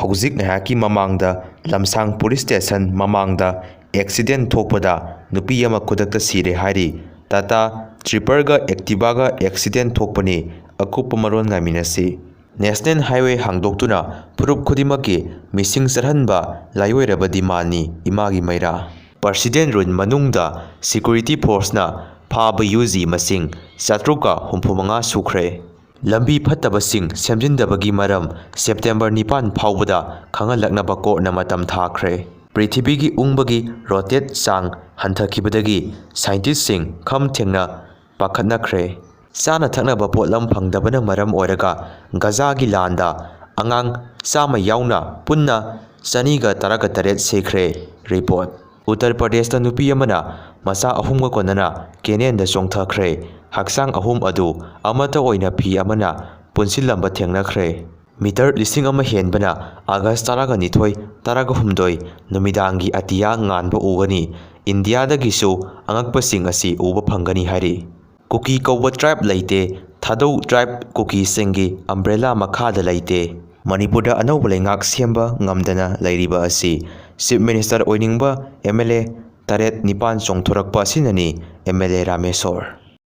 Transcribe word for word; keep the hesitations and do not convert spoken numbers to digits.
ꯍꯧꯖꯤꯛ ꯉꯥꯏꯍꯥꯛꯀꯤ ꯃꯃꯥꯡꯗ ꯂꯝꯁꯥꯡ ꯄꯨꯂꯤꯁ ꯁ꯭ꯇꯦꯁꯟ ꯃꯃꯥꯡꯗ ꯑꯦꯛꯁꯤꯗꯦꯟ ꯊꯣꯛꯄꯗ ꯅꯨꯄꯤ ꯑꯃ ꯈꯨꯗꯛꯇ ꯁꯤꯔꯦ ꯍꯥꯏꯔꯤ꯫ ꯇꯥꯇꯥ ꯇ꯭ꯔꯤꯄꯔꯒ ꯑꯦꯛꯇꯤꯚꯥꯒ ꯑꯦꯛꯁꯤꯗꯦꯟ ꯊꯣꯛꯄꯅꯤ꯫ ꯑꯀꯨꯞꯄ ꯃꯔꯣꯜ ꯉꯥꯏꯃꯤꯟꯅꯁꯤ꯫ ꯅꯦꯁꯅꯦꯜ ꯍꯥꯏꯋꯦ ꯍꯥꯡꯗꯣꯛꯇꯨꯅ ꯐꯨꯔꯨꯞ ꯈꯨꯗꯤꯡꯃꯛꯀꯤ ꯃꯤꯁꯤꯡ ꯆꯠꯍꯟꯕ ꯂꯥꯏꯑꯣꯏꯔꯕ ꯗꯤꯃꯥꯟꯅꯤ ꯏꯃꯥꯒꯤ ꯃꯩꯔꯥ꯫ ꯄ꯭ꯔꯁꯤꯗꯦꯟ ꯔꯨꯟ ꯃꯅꯨꯡꯗ ꯁꯦꯀ꯭ꯌꯨꯔꯤꯇꯤ ꯐꯣꯔꯁꯅ ꯐꯥꯕ ꯌꯨ ꯖꯤ ꯃꯁꯤꯡ ꯆꯥꯇ꯭ꯔꯨꯛꯀ ꯍꯨꯝꯐꯨ ꯃꯉꯥ ꯁꯨꯈ꯭ꯔꯦ꯫ ꯂꯝꯕꯤ ꯐꯠꯇꯕꯁꯤꯡ ꯁꯦꯝꯖꯤꯟꯗꯕꯒꯤ ꯃꯔꯝ ꯁꯦꯞꯇꯦꯝꯕꯔ ꯅꯤꯄꯥꯟ ꯐꯥꯎꯕꯗ ꯈꯪꯍꯜꯂꯛꯅꯕ ꯀꯣꯔꯠꯅ ꯃꯇꯝ ꯊꯥꯈ꯭ꯔꯦ꯫ ꯄ꯭ꯔꯤꯊꯤꯕꯤꯒꯤ ꯎꯪꯕꯒꯤ ꯔꯣꯇꯦꯠ ꯆꯥꯡ ꯍꯟꯊꯈꯤꯕꯗꯒꯤ ꯁꯥꯏꯟꯇꯤꯁꯁꯤꯡ ꯈꯝ ꯊꯦꯡꯅ ꯄꯥꯈꯠꯅꯈ꯭ꯔꯦ꯫ ꯆꯥꯅ ꯊꯛꯅꯕ ꯄꯣꯠꯂꯝ ꯐꯪꯗꯕꯅ ꯃꯔꯝ ꯑꯣꯏꯔꯒ ꯒꯖꯥꯒꯤ ꯂꯥꯟꯗ ꯑꯉꯥꯡ ꯆꯥꯝꯃ ꯌꯥꯎꯅ ꯄꯨꯟꯅ ꯆꯅꯤꯒ ꯇꯔꯥꯒ ꯇꯔꯦꯠ ꯁꯤꯈ꯭ꯔꯦ꯫ ꯔꯤꯄꯣꯔꯠ꯫ ꯎꯠꯇꯔ ꯄ꯭ꯔꯗꯦꯁꯇ ꯅꯨꯄꯤ ꯑꯃꯅ ꯃꯆꯥ ꯑꯍꯨꯝꯒ ꯀꯣꯟꯅꯅ ꯀꯦꯅꯦꯟꯗ ꯆꯣꯡꯊꯈ꯭ꯔꯦ꯫ ꯍꯛꯆꯥꯡ ꯑꯍꯨꯝ ꯑꯗꯨ ꯑꯃꯠꯇ ꯑꯣꯏꯅ ꯐꯤ ꯑꯃꯅ ꯄꯨꯟꯁꯤꯜꯂꯝꯕ ꯊꯦꯡꯅꯈ꯭ꯔꯦ꯫ ꯃꯤꯇꯔ ꯂꯤꯁꯤꯡ ꯑꯃ ꯍꯦꯟꯕꯅ ꯑꯥꯒꯁ ꯇꯔꯥꯒ ꯅꯤꯊꯣꯏ, ꯇꯔꯥꯒ ꯍꯨꯝꯗꯣꯏ ꯅꯨꯃꯤꯗꯥꯡꯒꯤ ꯑꯇꯤꯌꯥ ꯉꯥꯟꯕ ꯎꯒꯅꯤ꯫ ꯏꯟꯗꯤꯌꯥꯗꯒꯤꯁꯨ ꯑꯉꯛꯄꯁꯤꯡ ꯑꯁꯤ ꯎꯕ ꯐꯪꯒꯅꯤ ꯍꯥꯏꯔꯤ꯫ ꯀꯨꯀꯤ ꯀꯧꯕ ꯇ꯭ꯔꯥꯏꯕ ꯂꯩꯇꯦ꯫ ꯊꯥꯗꯧ ꯇ꯭ꯔꯥꯏꯕ ꯀꯨꯀꯤꯁꯤꯡꯒꯤ ꯑꯝꯕ꯭ꯔꯦꯂꯥ ꯃꯈꯥꯗ ꯂꯩꯇꯦ꯫ ꯃꯅꯤꯄꯨꯔꯗ ꯑꯅꯧꯕ ꯂꯩꯉꯥꯛ ꯁꯦꯝꯕ ꯉꯝꯗꯅ ꯂꯩꯔꯤꯕ ꯑꯁꯤ ꯆꯤꯐ ꯃꯤꯅꯤꯁꯇꯔ ꯑꯣꯏꯅꯤꯡꯕ ꯑꯦꯝ ꯑꯦꯜ ꯑꯦ ꯇꯔꯦꯠ ꯅꯤꯄꯥꯟ ꯆꯣꯡꯊꯣꯔꯛꯄ ꯑꯁꯤꯅꯅꯤ꯫ ꯑꯦꯝ ꯑꯦꯜ ꯑꯦ ꯔꯥꯃꯦꯁꯣꯔ꯫